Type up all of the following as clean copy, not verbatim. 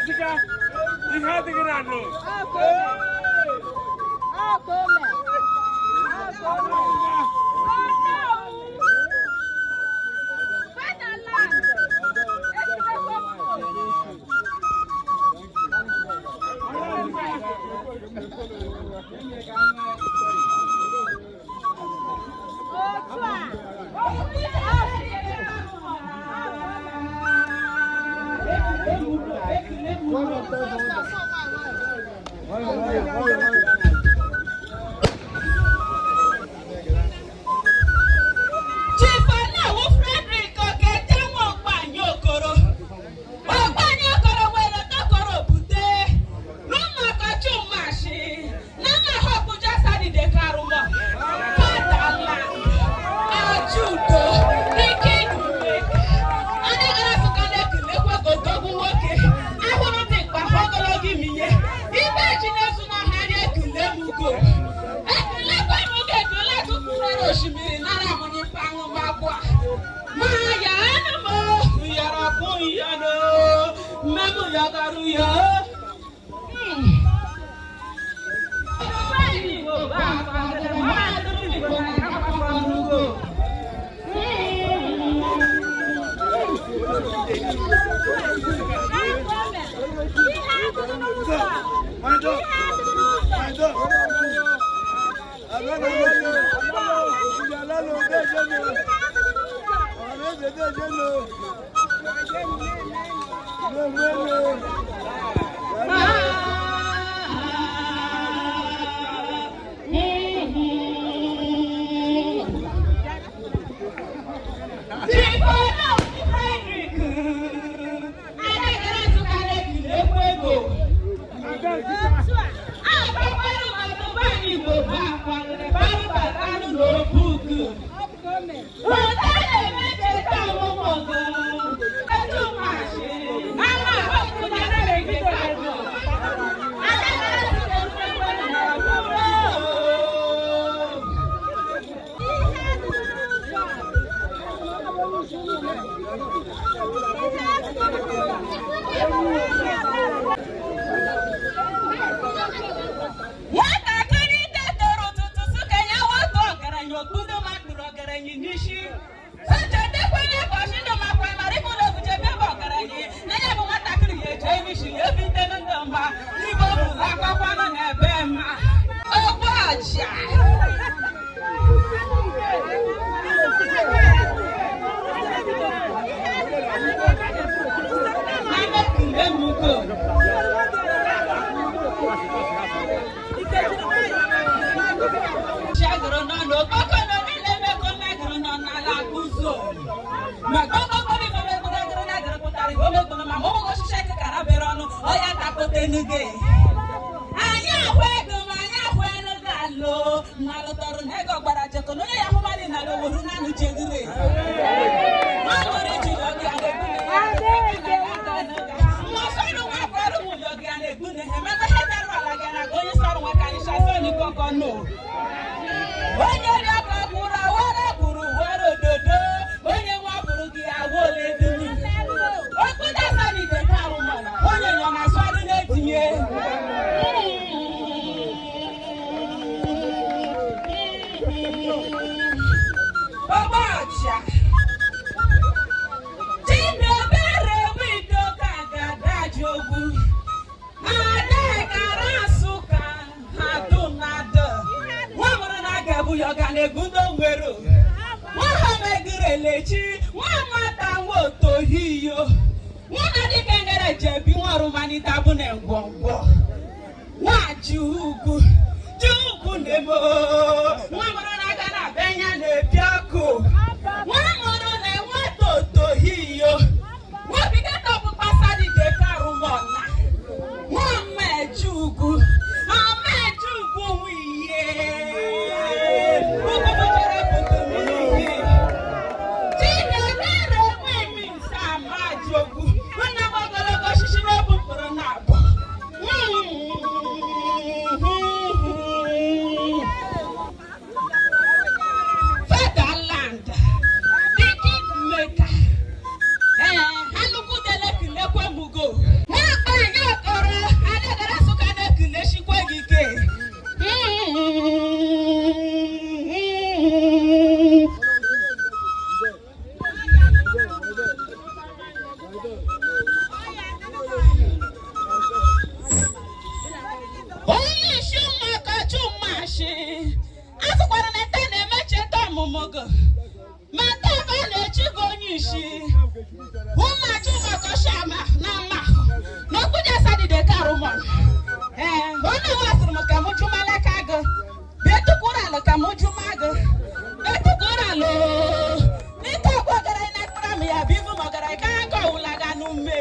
Ezika, ihe adịghị na ndụ. Chief Anawu Frederick Okejenwa Ọkpanyị Okoro. Ọkpanyị Okoro nwere tokoro bute n'ụmụakachumashi na nna ha Ọkpụja Sadide Karụmọ Fatherland Ajudo Ikidume Adịghara Sụka na-ekelekwa godogwu nwoke ahụrụ dị mkpa ogologo imiye ibe ji na-ezu n'ọhịa ekele m ugo ekelekwa m ugo ekele akụkụ rere osimiri nara amụnye mkpanwụ makwa ma ya anụ m yọrọ kwụ ya no mmemme yọgọrọ ya. Nwatakịrị tetara ụtụtụ sị ka ya weta ọgaranya okpudo makpụrụ ọgaranya n'isi sochetekwanye ụbọchị ndụ makwa mara ife ụlọ oguchebe ebe ọgaranya na ya bụ nwatakịrị ya eje n'isi ya ebite ndụ mma n'igbo bụ akwakwanụ na ebe mma ogbu ọja. Chagoro nọ n'okpoko nọ niile emeko mmegoro nọ n'ala akụzụ ma gbogbogboro ife megboro egoro na agoro pụtara ihe omegboro ma mụmụ osisi ekekara bere ọnụ ọya takote enuge anyị ahụ ego ma anyị ahụ elu ga-alụ na lụtọrọ na ego gbara jekọ na onye ya hụmadị na oworu na anụ chegire onye rịọka kwuru awara kwuru were ododo onye nwa kwuru gị awa ole dumi okpudasanide karụmala onye nọ na sọdụ na-etinye ọgbaọcha Chidiebere wido ka ga-adaji ogwu adekara Nsụka ha dum na dọ nwa mụrụ na aga-ebu ya ọga na-egbu ndị nwere nwa ha megirelechi nwa nwata nwa otohiyo nwa na dịka ngere jebi nwa ọrụmanita bụ na ngwongwo nwa ji ugwu ji ugwu na-emo nwa mụrụ na aga na be ya na-ebi ọkụ nwa mụrụ na nwata otohiyo nwa bikata ọkpụkpa sadide karụmọna nwa mmeji ugwu ameji ugwu nwiye ugwu bụchara pụtụ n'iyi Chidiebere nwemi nsa amajogwu nna m ogologo osisi n'obu mkpụrụ na abụọ. Ụmụachụmọkọshama na mma n'okpujasadide karụmọn. Ee, onye nwe sịrị m ka m jụmalaka gị betukwuru alụ ka m jụma gị betukwuru alụ n'ike ọgwụ ọgaranya na akpara m ya bụ ibu m ọgaranya ka aka ọwụla ga n'ume.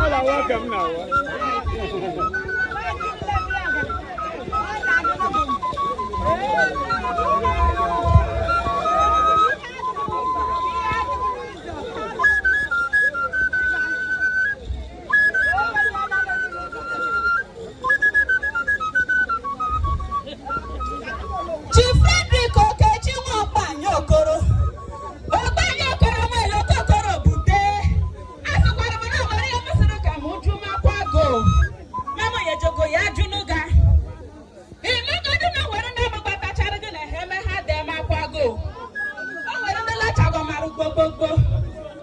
Ọ na-awa ka m na-awa. Chief Frederick Okechi Nwaokpanya Okoro, Okpanya Okoro nwere okokoro bute. Asịkwara m na nwere ihe mesịrị ka m jụmakwa go mama ya jogo ya jụnụga imegodu na nwere ndị gbatachara gị na ha eme ha demakwa go. O nwere ndị lachagọmarụ gbogbogbo,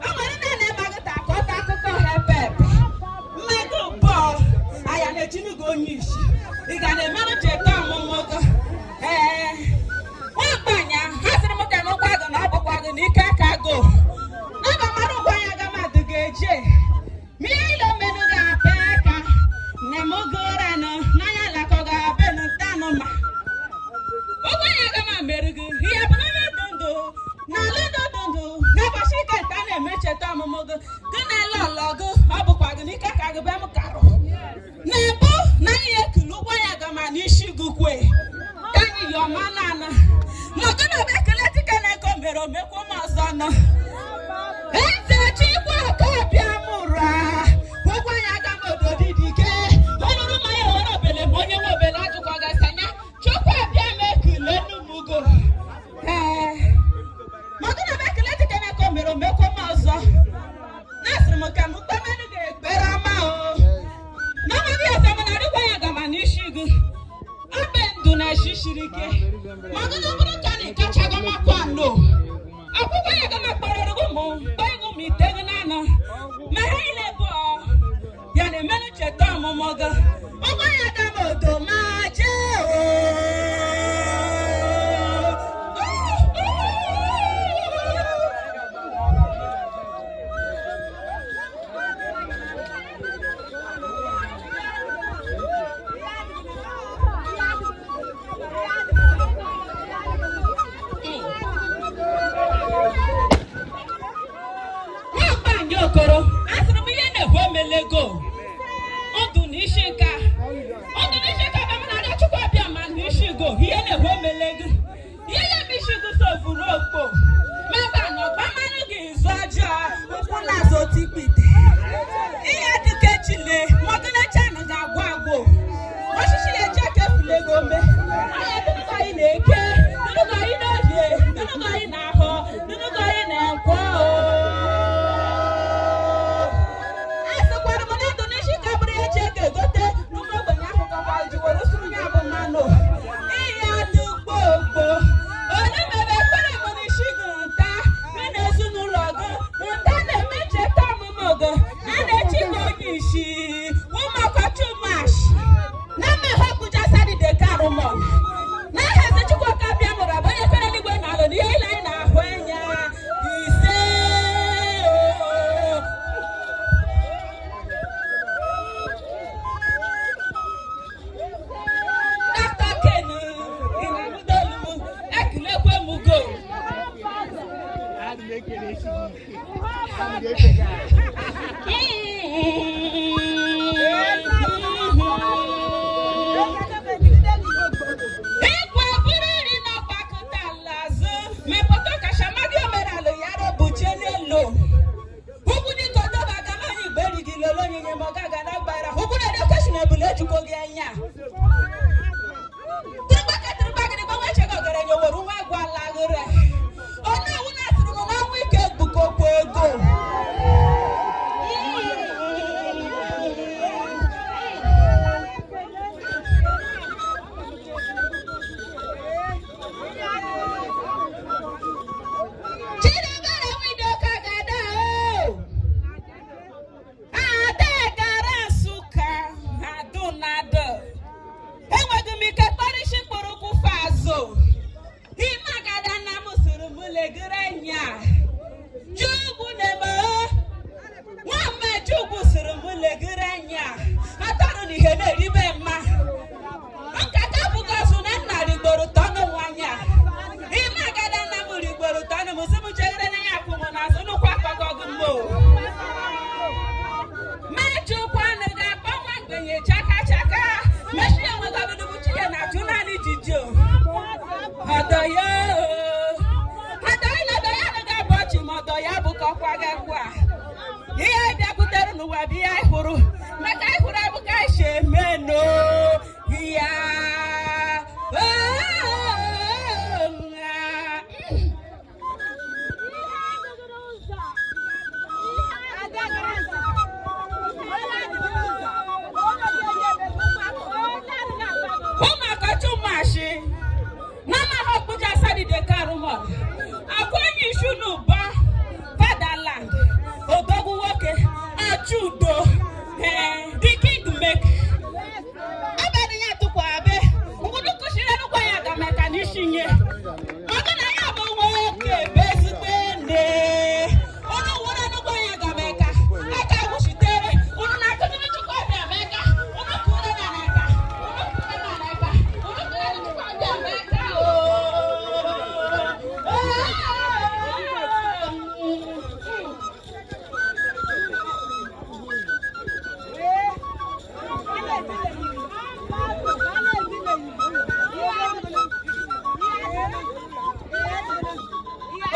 o nwere ndị na-emaghị ta akọta akụkọ ha pepe mmego bọọlụ aya na-echinugo onye isi ị ga na-emerụ cheta ọmụmụ gị. Ee, nwakpanya ha sịrị m ka m gwa gị na ọ bụkwa gị na ike aka go n'ọba mara ụgwọ ya ga mmadụ ga-eje ma ihe ile mmenụ ga-apịa aka na m goranụ n'anya lakọ ga-abịanụ ntanụ ma ụgwọ ya ga ma mere gị ihe bụ na onye dị ndụ na ala ndụ dị ndụ n'ụbọchị ike nta na-eme cheta ọmụmụ gị gị na-ele ọlọ gị ọ bụkwa gị n'ike ka gị bịa m karụ na mbụ na anyị ekele ụgwọ ya ga ma n'isi gị kwe ka anyị yọma naanị ma gị na ọbịa ekele dịka na-eko mere omekwu m ọzọ nọ eze chikwa ọkọbịa mụrụ ụgwọ ya ga m ododidike oluru mmanya were obele ma onye nwe obele ajụkwa gasanya chukwu abịa m ekele numugo. Ee, ma gị na ọbịa ekele dịka na-eko mere omekwu m ọzọ na-asịrị m ka m kpemenụ ga-ekpere ọma o n'ọnwa ọzọ mana arịkwa ya gama n'isi gị abe ndụ na esi siri ike ma gị na bụrụ ka na ịkachago makwa no akwụkwọ ya gama kpọrọ gị mụ kpọọ ma ite gị n'anọ ma ha ile bụ ya na-emenụ cheta ọmụmụ gị ụgbọ ya gama odo ma jee o. Nwakpanya Okoro, asịrị m ihe na-ekwu emelego ndụ na isi nka ndụ na isi nka bụ m na-arịọ Chukwu abịa ma na isi go ihe na-ekwu emelego ihe ya bụ isi go sovuru okpo maba na ọgba mmanụ gị zụ ọjọọ ụkwụ na-azụ otikpite ihe dịka echile mọgụnechanụ ga-agwụ agwụ osisi ya eche ka efule go me anya dịnụgọ anyị na-eke dịnụgọ anyị na-ohie dịnụgọ anyị na-ahọ dịnụgọ anyị na-nkwọ. Asịkwara m na ndụ n'isi ka bụrụ ya chee ka egote n'ụmụ ogbenye ahụ kakwa ji were sụrụ ya bụ mmanụ ihe adịgbo gbo onye mere ekpere m n'isi gị nta gị na ezinụlọ gị nta na-eme ncheta ọmụmụ gị a na-echi gị onye isi ụmụọkọchumash na mmehie kpujasadide karụmọn n'aha eze Chukwuka bịa mụrụ abụ onye kwere n'igwe na alụ na ihe ile anyị na-ahụ anya ise. Dr. Ken, ị na-anụdo olu m ekelekwe m go. Ịkwa bụrụ iri na ọgbakọta ala azụ mepụta ọkachamara omenala ya robuchie n'elu ugwu dịka odoba gamaghị igbe erighi lolo onyinye ma ọ gaga na gbara ugwu na edokeshọn ebule ejikọ gị anya tụrụgbaketụrụgbagịrịgbanwechegọgaranya were nwa gwalaghịrị onye owu na-asịrị m na ọnwa ike gbukọkwa ego. Chidebere Widoka ga-ada o. nye chaka chaka mechie enwegabidubu chiye na achụ naanị jiji o ọdọ ya ọdọ ya na ọdọ ya anaghị abụ ọchị ma ọdọ ya bụ ka ọkwa gị akwa. Ihe anyị bịakwutere n'ụwa bụ ihe anyị hụrụ maka anyị hụrụ abụ ka anyị si eme no ya. Ụmụakacha ụmụashi na amaghị ọkpụja sadide karụmọ akwenye ishu n'ụba fatherland odogwu nwoke achudo, ee, the king maker. Abalị ya tụkwa abe ngwụdụ kụchiri enukwa ya ga maka n'isi nye maka na ya bụ nwoke bụ ezigbo nne. Unu wụrụ enukwa ya ga meka aka gwụchitere unu na-akụziri Chukwu ọbịa meka unu kụrụ na n'aka unu kụrụ na n'aka unu kụrụ Chukwu ọbịa meka. Ooo.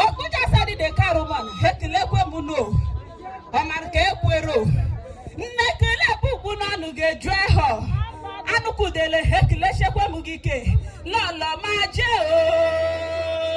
Okuja sadide karụman ekelekwe m no ọmara ka ekwero nne kele bugbu n'ọnụ ga-eju ehọ anụkwudele ekelechekwe m gị ke lọlọ ma jee o.